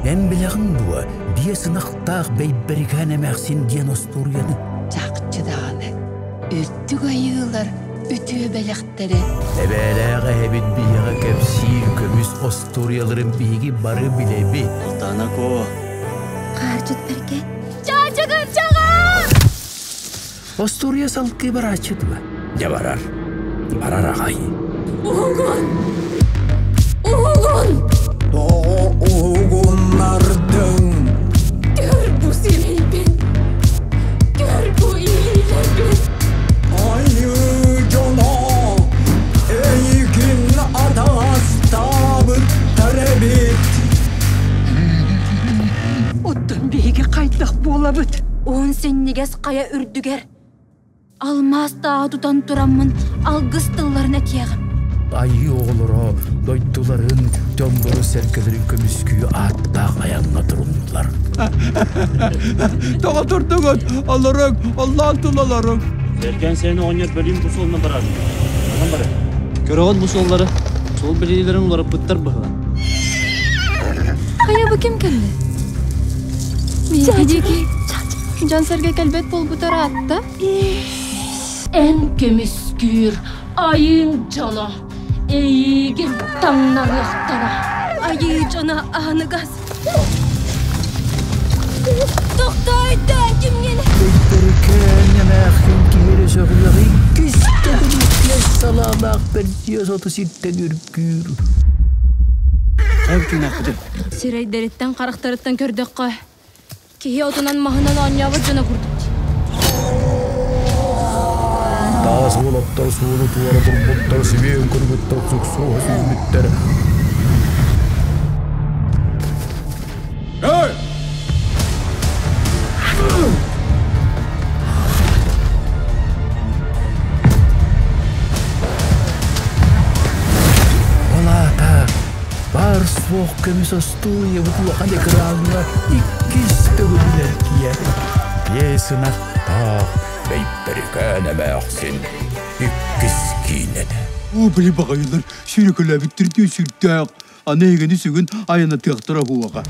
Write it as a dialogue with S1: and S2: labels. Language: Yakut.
S1: Эн билэҕин дуо, биэс ынахтаах Бэйбэрикээн эмээхсин диэн остуоруйаны?
S2: Чахчы даҕаны, үрдүк айыылар үтүө бэлэхтэрэ.
S1: Эбээлээх эһэбит биһиэхэ кэпсиир көмүс остуоруйаларын биһиги бары билэбит.
S3: Алтана Ко.
S4: Хаардьыт бэргэн. Чаачыгын чаҕа!
S1: Остуоруйа салгыы барааччы дуо? Дьэ барар. Барар аҕай.
S4: Уһугун! Уһугун!
S5: Тоҕо уһугуннардыҥ?
S4: Көр бу сирэйбин! Көр бу илиилэрбин!
S5: Айыы дьоно эйигин атаҕастаабыттар эбит.
S2: Оттон биһиги хайдах буолабыт?
S4: Уһун синньигэс хайа үрдүгэр алмаас тааһы тутан тураммын алгыс тылларын этиэҕим.
S1: Айыы оҕолоро дойдуларын, дьоннору-сэргэлэрин көмүскүү ааттаах айаҥҥа туруннулар.
S5: Тоҕо турдугут? Олоруҥ, оллоон тулаларуҥ.
S3: Сэргэн сен оҕонньор бөлүүн бу суолунан барар. Онон барар. Көрөҕүт бу суоллары? Суол билиилэрин уларыппыттар быһылаан.
S6: Хайа бу ким кэллэ? Миэхэ диэки дьон-сэргэ кэлбэт буолбута ыраатта.
S4: Эн көмүскүүр айыыҥ дьоно эйиигин таҥнарыахтара. Айыы дьоно аһыныгас. Тохтоойдоо кимҥин?
S1: Бэйбэрикээн эмээхсин киһи сөҕүөх иккис төгүл салаалаах бэрдиэ соту сиртэн үргүүр.
S4: Сирэйдэриттэн харахтарыттан көрдөххө, киһи отунан-маһынан оонньообут дьоно курдук дии.
S1: Таас уолаттар суолу туора турбуттар, сибиэн кыргыттар суксуруһа сүүрбүттэр.
S5: Эй!
S1: Ол аата баар суох көмүс остуоруйабыт улахан экраҥҥа иккис төгүлүн эргийэр. Биэс ынахтаах Бэйбэрикээн эмээхсин иккис киинэтэ.
S5: Оо, били баҕайылар сүүрэкэлээбиттэр дии сүрдээх. Аны эһигини сүгүн айанатыахтара буоҕа.